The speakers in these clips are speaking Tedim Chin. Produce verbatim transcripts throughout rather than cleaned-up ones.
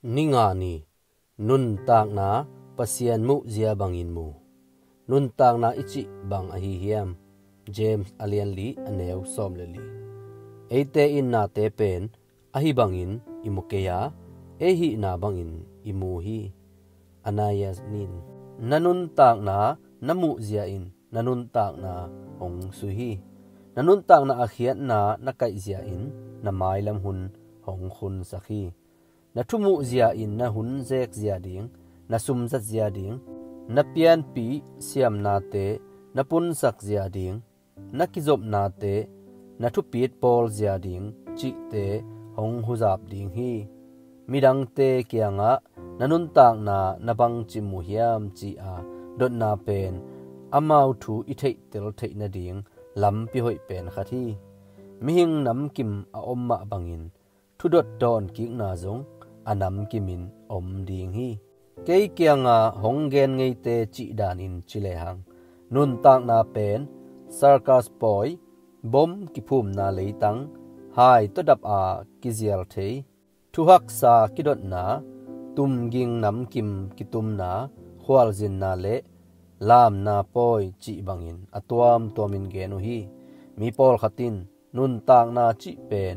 Ni nga ni, nuntakna Pasian muhzia bangin mu. Nuntakna i cih bang ahi hiam? James a lian li a neu sawm le li. Eite in nate pen ahi bangin i mu kei a, ei hihna bangin i mu hi. Ananias in, na nuntakna na muhzia in na nuntakna hong sui hi. Na nuntakna a khiatna na kaihzia in na mailam hun hong khunsak hi. Na thumuhzia in na hun zekzia ding, na sumzatzia ding, na pianpih siamnate na punsakzia ding, na kizopnate, na thupit pawlzia ding cihte hong huzap ding hi. Midangte kiangah na nuntakna na bangci mu hiam ci-a dotna pen amau thu i theihtel theih nading lampi hoih pen khat hi. Mihing namkim a om mah bangin thudot dawnkikna zong a namkimin om ding hi. Kei kianga hong gen ngeite cih danin ci lehang, nuntakna pen circus pawi, bom kiphumna leitang, hai tawh dap a kizial thei, thuhaksa kidotna, tumging namkim kitumna, khualzinna le lamna pawi cih bangin a tuamtuamin gen uh hi. Mi pawlkhat in nuntakna cih pen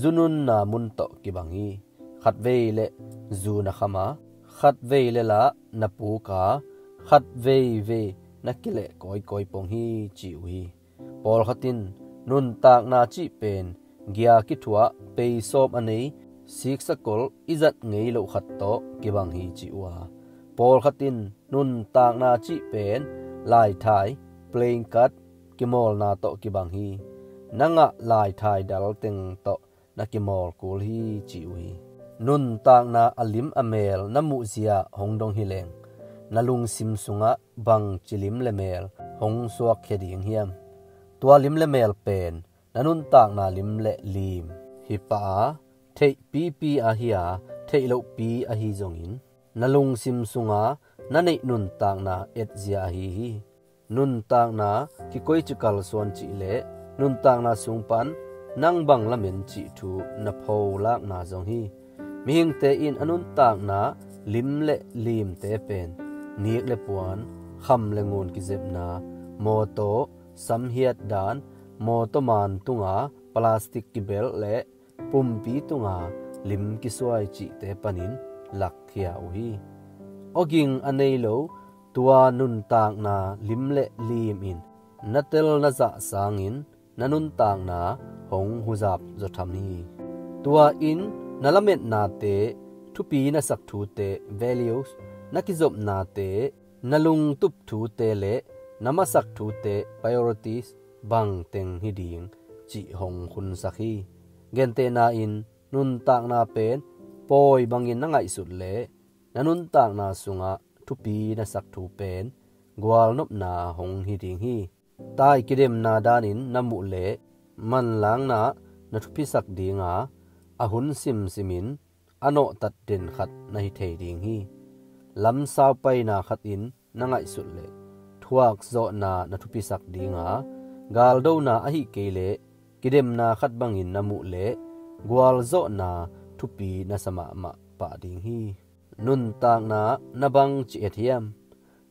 zununna mun tawh kibang hi. Khatvei le zu na kham a, khatvei le lah na puk a, khatveivei na kileh kawikawi pong hi ci uh hi. Pawlkhat in nuntakna cih pen gia kithuah, peisawm a nei, siksakol i zat ngei loh khat tawh kibang hi ci uh a, pawlkhat in nuntakna cih pen laithai, playing card, kimawlna tawh kibang hi. Na ngah laithai dal teng tawh na kimawl kul hi ci uh hi. Nuntakna a lim a mel na muhzia hong dong hileng, na lungsim sungah bangci lim le mel hong suakkhia ding hiam? Tua lim le mel pen na nuntakna lim le lim hi pah a, theihpipi ahi a, theih lohpi ahi zongin na lungsim sunga na neih nuntakna etzia ahi hi. Nuntakna kikoici kalsuan cih le nuntakna sung pan nang bang lamen cih thu na pholakna zong hi. Mihingte in a nuntakna lim le limte pen nik le puan, kham le ngun kizepna, mawtaw samhiat dan, mawtaw man tunga plastic kibelh le pumpi tunga lim kisuai cihte panin lakkhia uh hi. Awging a nei lo tua nuntakna lim le lim in na tel na zah sangin na nuntakna hong huzap zaw tham hi. Tua in na lametnate, thupi na sak thute, values, na kizopnate, na lungtup thute le na masak thute, priorities, bangteng hi ding cih hong khunsak hi. Gentehna in nuntakna pen pawi bangin na ngaihsut le na nuntakna sungah thupi na sak thu pen gualnopna hong hi ding hi. Tai kidemna danin na muh le manlangna na thupisak dinga, a hun simsimin a nawhtat den khat na hi thei ding hi. Lamsau paina khatin na ngaihsut le thuak zawhna na thupisak dinga, galdona ahi kei le kidemna khat bangin na muh le gualzawhna thupi na sa mahmah pah ding hi. Nuntakna na bangci et hiam?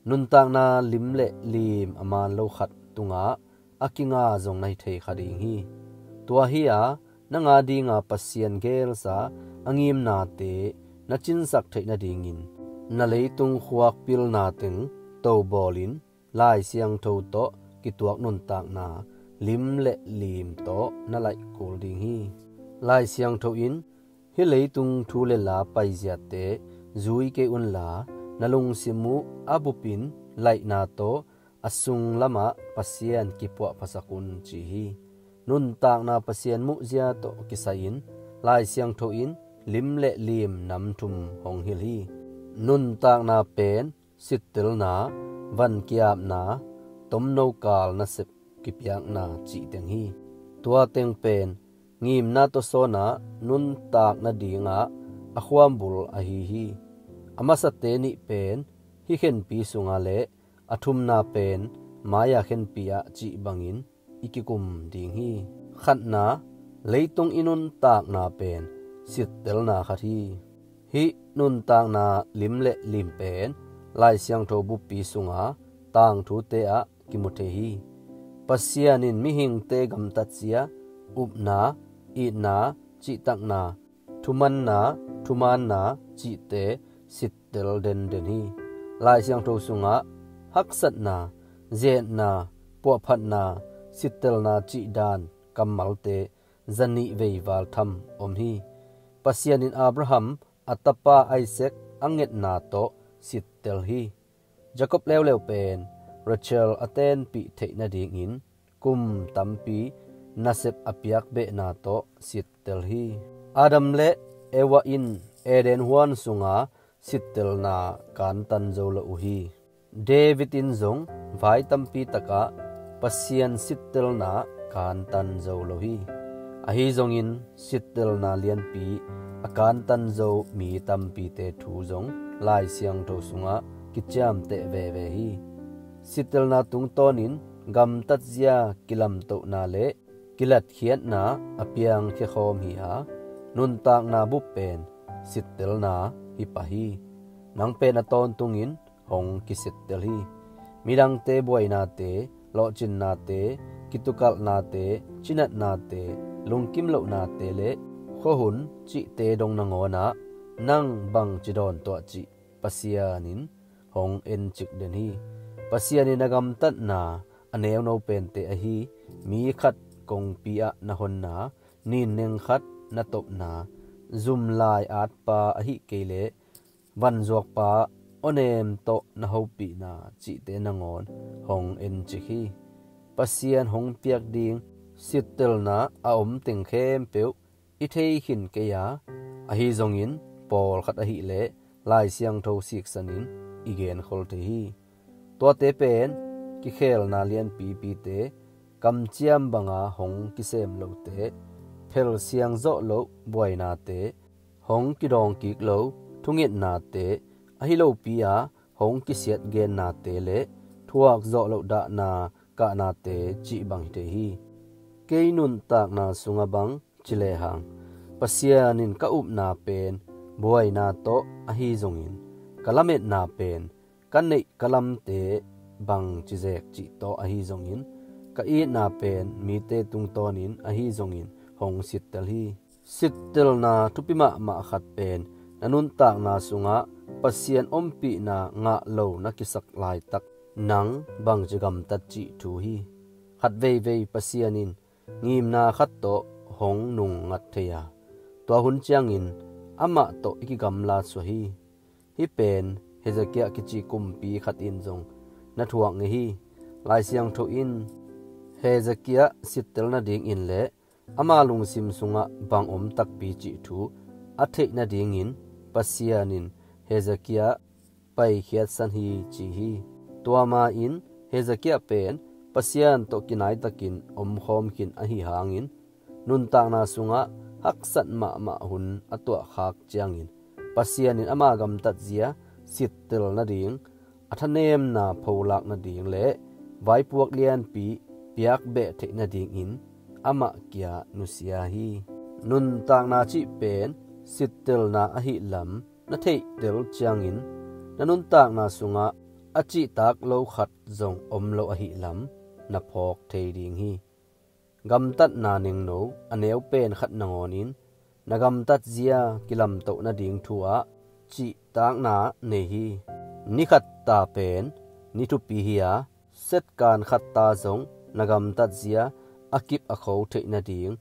Nuntakna lim le lim a man lo khat tungah a kinga zong na hi thei kha ding hi. Tua hi a, na nga dinga Pasian gelsa a ngimnate na cinsak theih nadingin na leitung khuak pilna teng tobawlin Lai Siangtho tawh kituak nuntakna lim le lim tawh na laih kul ding hi. Lai Siangtho in, hih leitung thu le la paiziate zui kei unla, na lungsim uh a bupin laihna tawh a sung lamah Pasian kipuahphasak un ci hi. Nuntakna Pasian muhzia tawh kisai-in Lai Siangtho in lim le lim nam thum hong hilh hi. Nuntakna pen sittelna, van ki-apna, tomno kal nasep kipiakna cih teng hi. Tua teng pen ngimna tawh sawnah nuntak nadingah a khuambul ahi hi. A masate nih pen hih khenpi sungah le a thumna pen mai-a khenpi ah cih bangin i kikum ding hi. Khatna, leitung i nuntakna pen sittelna khat hi. Hih nuntakna lim le lim pen Lai Siangtho buppi sunga tangthute ah kimu thei hi. Pasian in mihingte gamtatzia, upna, itna, cihtakna, thumanna, thumaanna cihte sittel denden hi. Lai Siangtho sungah haksatna, zetna, puahphatna, sittelna cihdan kammalte zanih vei val tham om hi. Pasian in Abraham a tapa Isaac a ngetna tawh sittel hi. Jacob leuleu pen Rachel a tenpih theih nadingin kum tampi nasep a piak behna tawh sittel hi. Adam le Eva in Eden huan sunga sittelna kantan zo lo uh hi. David in zong vai tampi takah Pasian sittelna kantan zo lo hi. Ahi zongin sittelna lianpi a kantan zo mi tampite thu zong Lai Siangtho sungah kiciamteh veve hi. Sittelna tungtawnin gamtatzia kilamtohna le kilatkhiatna a piangkhia khawm hi a, nuntakna bup pen sittelna hi pah hi. Nang pen a tawntungin hong kisittel hi. Midangte buainate, lawhcinnate, kitukalhnate, cinatnate, lungkim lohnate le khuahun cihte dong nangawnah nang bangci dawntuah cih Pasian in hong encik den hi. Pasian in a gamtatna a neuno pente ahi mi khat kongpi ah na honna, ninneng khat na topna, zumlai atpa ahih kei leh vanzuakpa awnem tawh na hopihna cihte nangawn hong encik hi. Pasian hong piak ding sittelna a om teng khempeuh i thei khin kei a, ahi zongin pawlkhat ahih leh Lai Siangtho siksanin i genkhol thei hi. Tuate pen kikhelna lianpipite, kamciam banga hong kisem lote, phel siang zawh loh buainate, hong kidawng kik lo thungetnate, ahi lopi a hong kisiat gennate le thuak zawh loh dahna kahnate cih bang hi thei hi. Kei nuntakna sungah bang ci lehang, Pasian in ka upna pen buaina tawh ahi zongin, ka lametna pen ka neih ka lamte bangci zek cih tawh ahi zongin, ka itna pen mite tungtawnin ahi zongin hong sittel hi. Sittelna thupi mahmah khat pen na nuntakna sungah Pasian ompihna ngah lo na kisak laitak nang bangci gamtat cih thu hi. Khat veivei Pasian in ngimna khat tawh hong nungngat thei a, tua hun ciangin amah tawh i kigamla suah hi. Hih pen Hezekiah kici kumpi khat in zong na thuak ngei hi. Lai Siangtho in Hezekiah sittel nadingin le ama lungsim sungah bang om takpi cih thu a theih nadingin Pasian in Hezekiah paikhiatsan hi ci hi. Tua ma-in Hezekiah pen Pasian tawh kinaitakin omkhawm khin ahi hangin, nuntakna sungah haksat mahmah hun a tuahkhak ciangin Pasian in ama gamtatzia sittel nading, a thanemna pholak nading le vaipuak lianpi piakbeh theih nadingin amah kia nusia hi. Nuntakna cih pen sittelna ahih lam na theihtel ciangin, na nuntakna sungah a cihtak lo khat zong om lo ahih lam na phawk thei ding hi. Gamtatna nengno a neu pen khat nangawnin na gamtatzia kilamtoh nading thu-ah cihtakna nei hi. Ni khat ta pen ni thupi hi a, setkan khat ta zong na gamtatzia a kip a kho theih nading,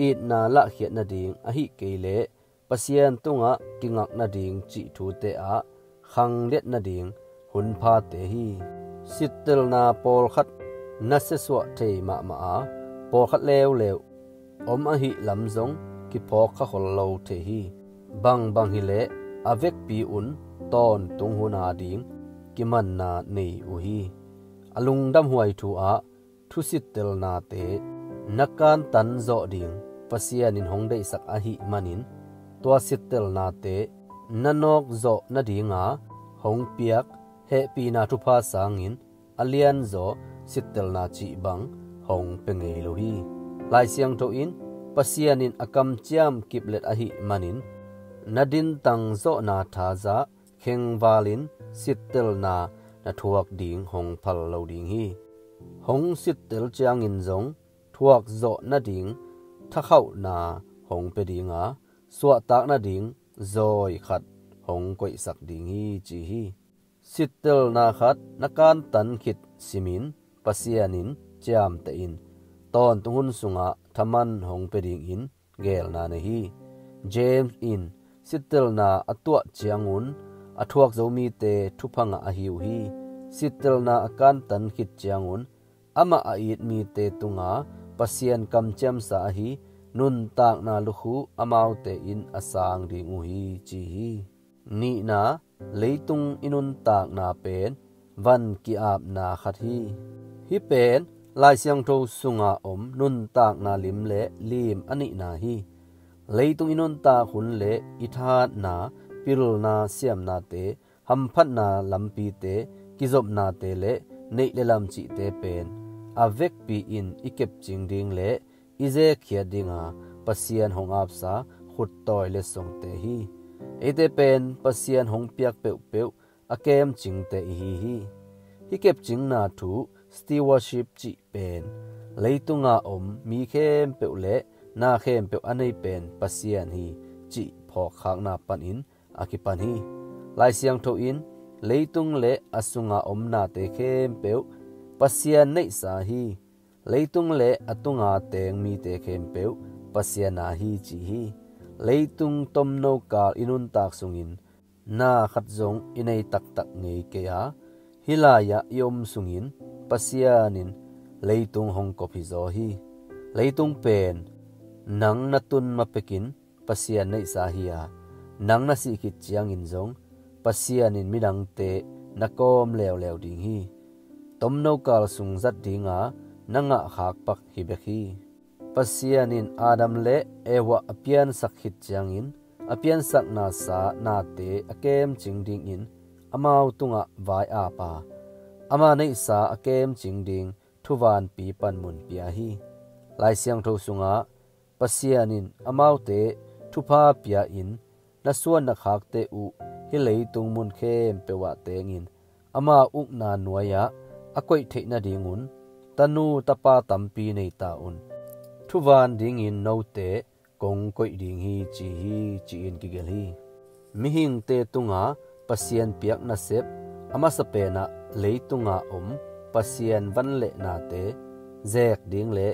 itna lahkhiat nading ahih kei leh Pasian tungah kingak nading cih thute ah khangliat nading hun phate hi. Sittelna pawlkhat na siasuah thei mahmah a, pawlkhat leuleu om ahih lam zong kiphawk kha khol lo thei hi. Bangbang hileh a vekpi un tawntung hun ading kimanna nei uh hi. A lungdamhuai thu-ah thusittelnate na kantan zawh ding Pasian in hong deihsak ahih manin, tua sittelnate na nawk zawh nadinga hong piak hehpihna thupha sangin a lianzaw sittelna cih bang hong pia ngei lo hi. Lai Siangtho in Pasian in a kamciam kiplet ahih manin, Na dintang zawhna tha zah khengvalin sittelna na thuak ding hong phal lo ding hi. Hong sittel ciangin zong thuak zawh nading thakhauhna hong pia dinga, suahtak nading zawi khat hong koihsak ding hi, ci hi. Sittelna khat na kantan khit simin Pasian in ciamtehin tawntung hun sungah thaman hong pia dingin geelna nei hi. James in sittelna a tuah ciangun a thuak zo mite thupha ngah ahi uh hi. Sittelna a kantan khit ciangun amah a it mite tunga Pasian kamciamsa ahi nuntakna lukhu amaute in a sang ding uh hi, ci hi. Nihna, leitung i nuntakna pen van ki-apna khat hi. Hih pen Lai Siangtho sunga om nuntakna lim le lim a nihna hi. Leitung i nuntak hun le i thahatna, pilna, siamnate, hamphatna lampite, kizopnate le neih le lam cihte pen a vekpi in i kepcing ding le i zekkhiat dinga Pasian hong apsa khuttawi le songte hi. Eite pen Pasian hong piak peuhpeuh a kemcingte ihi hi. Hih kepcingna thu, stewardship cih pen leitunga om mi khempeuh le na khempeuh a nei pen Pasian hi cih phawkkhakna panin a kipan hi. Lai Siangtho in leitung le a sunga om nate khempeuh Pasian neihsa hi. Leitung le a tunga teng mite khempeuh Pasian na hi, ci hi. Leitung tomno kal i nuntak sungin na khat zong i nei taktak ngei kei a, hih lai-ah i om sungin Pasian in leitung hong kop hizaw hi. Leitung pen nang na tun ma pekin Pasian neihsa hi a, nang na sih khit ciangin zong Pasian in midangte na kawm leuleu ding hi. Tomno kal sung zat dinga na ngahkhak pak hi bek hi. Pasian in Adam le Eva a piansak khit ciangin a piansakna sa nate a kemcing dingin amau tungah vai-ap a, ama neihsa a kemcing ding thuvanpi panmun pia hi. Lai Siangtho sungah Pasian in amaute thupha pia-in na suan na khakte uh hih leitung mun khempeuh ah tengin ama ukna nuai-ah a koih theih nadingun tanu tapa tampi nei ta un. Thuvan dingin note kong koih ding hi, ci hi, ci-in kigelh hi. Mihingte tunga Pasian piak nasep a masa penah leitunga om Pasian van le nate zek ding le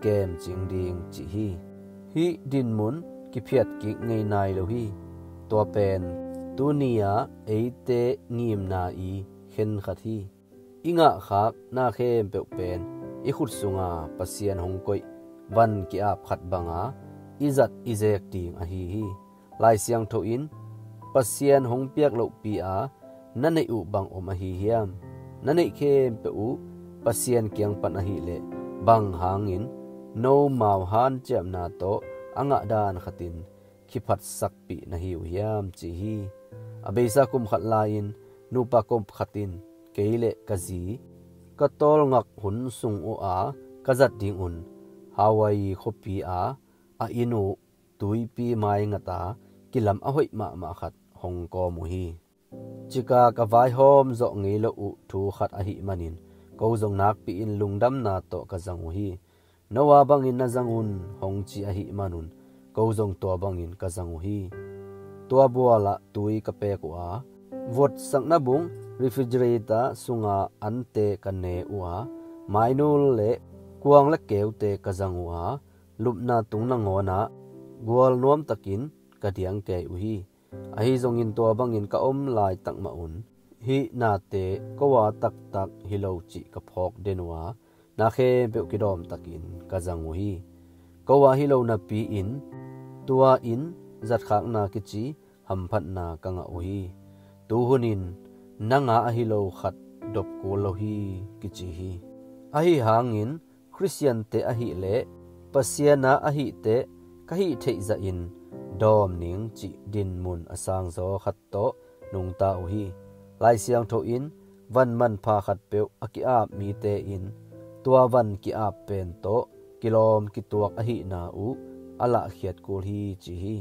kemcing ding cih hi. Hih dinmun kiphiatkik ngei nai lo hi. Tua pen tuni-a eite ngimna i khenkhat hi. I ngahkhak na khempeuh pen i khut sunga Pasian hong koih van ki-ap khat banga i zat i zek ding ahi hi. Lai Siangtho in Pasian hong piak lohpi-a na neih uh bang om ahi hiam? Na neih khempeuh uh Pasian kiang pan ahileh bang hangin nomau hanciamna tawh a ngahdan khatin kiphatsakpih na hi uh hiam, ci hi. A beisa kum khat lai-in nupa kop khat in kei le ka zi ka tawlngak hun sung uh a ka zat dingun Hawaii khuapi-a a inn uh tuipi mai ngata kilam a hoih mahmah khat hong kawm uh hi. Cika ka vaihawm zawh ngei loh uh thu khat ahih manin ko zong nakpi-in lungdamna tawh ka zang uh hi. Noah bangin na zang un, hong ci ahih manun ko zong tua bangin ka zang uh hi. Tua bualah tui ka pek uh a, votsakna bung refrigerator sunga ante ka ne uh a, mainul le kuang le keute ka zang uh a, lupna tung nangawnah gual nuamtakin ka diang kei uh hi. Ahi zongin tua bangin ka om laitak mahun hih nate ko a taktak hi lo cih ka phawk den uh a, na khempeuh kidawmtakin ka zang uh hi. Ko a hi lo napi-in tua in zatkhakna kici hamphatna ka ngah uh hi. Tuhunin nang a ahi lo khat dop kul lo hi, kici hi. Ahi hangin Khristiante ahileh Pasian a ahih teh ka hih theih zahin dawm ning cih dinmun a sangzaw khat tawh nungta uh hi. Lai Siangtho in van manpha khatpeuh a ki-ap mite in tua van ki-ap pen tawh kilawm kituak ahihna uh a lahkhiat kul hi, ci hi.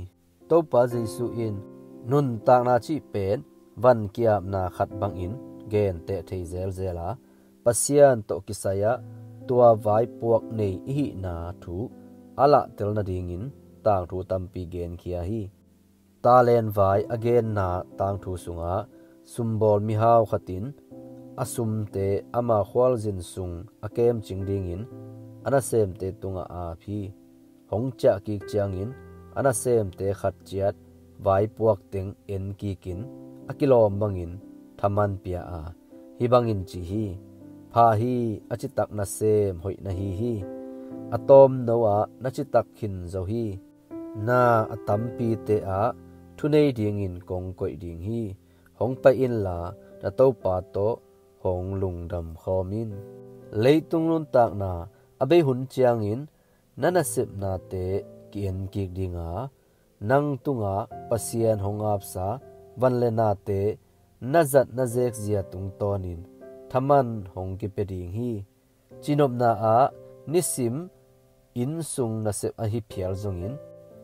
Topa Jesu in nuntakna cih pen van ki-apna khat bangin genteh thei zelzel a, Pasian tawh kisai-ah tua vaipuak nei i hihna thu a lahtel nadingin tangthu tampi genkhia hi. Talent vai a genna tangthu sungah sumbawl mihau khat in a sumte ama khualzin sung a kemcing dingin a nasemte tungah a ap hi. Hong ciahkik ciangin a nasemte khat ciat vaipuak teng enkikin a kilawm bangin thaman pia a, hih bangin ci hi: Pha hi, a citak nasem hoih na hi hi. A tawmno ah na citak khin zo hi. Na a tampite ah thunei dingin kong koih ding hi. Hong pai inla na Topa tawh hong lungdam khawm in. Leitung nuntakna a bei hun ciangin na nasepnate ki-enkik dinga, nang tungah Pasian hong apsa van le nate na zat na zekzia tungtawnin thaman hong kipia ding hi. Cinopna ah nisim inn sung nasep ahi phial zongin,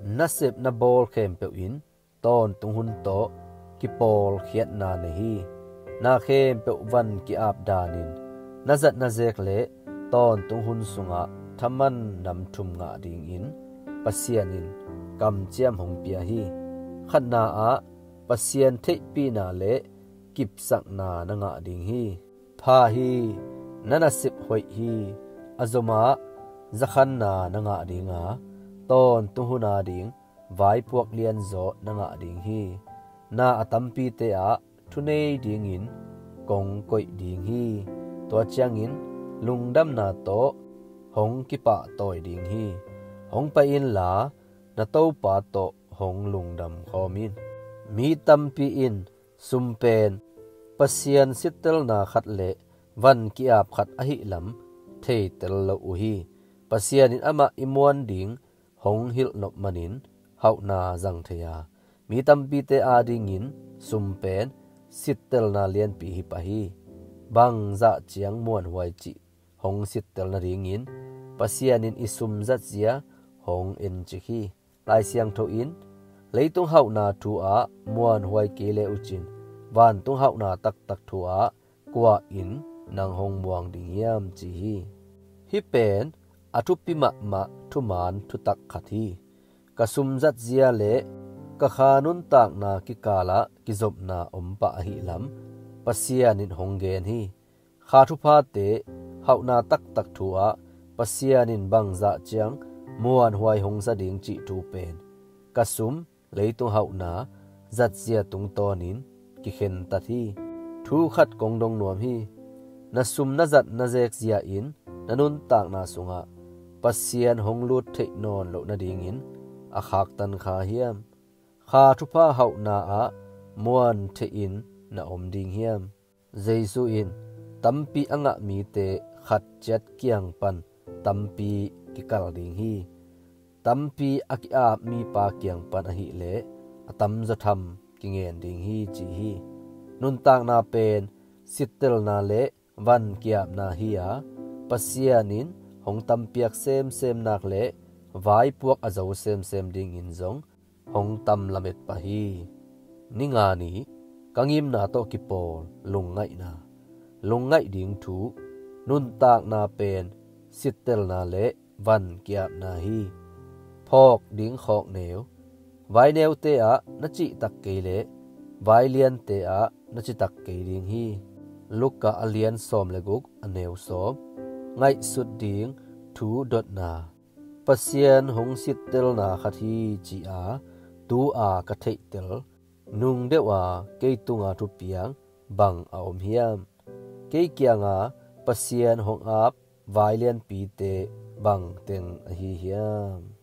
nasep na bawl khempeuh in tawntung hun tawh kipawlkhiatna nei hi. Na khempeuh van ki-ap danin na zat na zek le tawntung hun sungah thaman nam thum ngah dingin Pasian in kamciam hong pia hi. Khatna ah Pasian theihpihna le kipsakna na ngah ding hi. Pha hi, na nasep hoih hi. A zomah zakhanna na ngah dinga, tawntung hun ading vaipuak lianzaw na ngah ding hi. Na a tampite ah thunei dingin kong koih ding hi. Tua ciangin lungdamna tawh hong kipahtawi ding hi. Hong pai inla na Topa tawh hong lungdam khawm in. Mi tampi in sum pen Pasian sittelna khat le van ki-ap khat ahihlam theitel lo uh hi. Pasian in amah i muan ding hong hilh nop manin hauhna zang thei a, mi tampite adingin sum pen sittelna lianpi hi pah hi. Bangzah ciang muanhuai cih hong sittel nadingin Pasian in i sum zatzia hong encik hi. Lai Siangtho in, leitung hauhna thu ah muanhuai kei le uhcin, vantung hauhna taktak thu ah kua in nang hong muang ding hiam, ci hi. Hih pen a thupi mahmah thuman thutak khat hi. Ka sum zatzia le ka kha nuntakna kikalah kizopna om pah ahihlam Pasian in hong gen hi. Kha thuphate hauhna taktak thu ah Pasian in bangzah ciang muanhuai hong za ding cih thu pen ka sum leitung hauhna zatzia tungtawnin kikhentat hi. Thu khat kong dong nuam hi. Na sum na zat na zekzia in na nuntakna sungah Pasian hong lut theih nawn loh nadingin a khaktan kha hiam? Kha thupha hauhna ah muan theihin na om ding hiam? Jesu in, tampi a ngah mite khat ciat kiang pan tampi kikal ding hi. Tampi a ki-ap mipa kiang pan ahileh a tamzaw tham kingen ding hi, ci hi. Nuntakna pen sittelna le van ki-apna hi a, Pasian in hong tampiak semsem nak le vaipuak a zo semsem dingin zong hong tam lamet pah hi. Ni nga ni, ka ngimna tawh kipawl lungngaihna. Lungngaih ding thu: nuntakna pen sittelna le van ki-apna hi. Phawk ding khawkneu: vaineute ah na cihtak kei leh vailiante ah na citak kei ding hi. Luka a lian sawm le guk, a neu sawm. Ngaihsut ding thu dotna: Pasian hong sittelna khat hi, ci-a tu-a ka theihtel, nung deuha kei tunga thupiang bang a om hiam? Kei kianga Pasian hong ap vailianpite bangteng ahi hiam?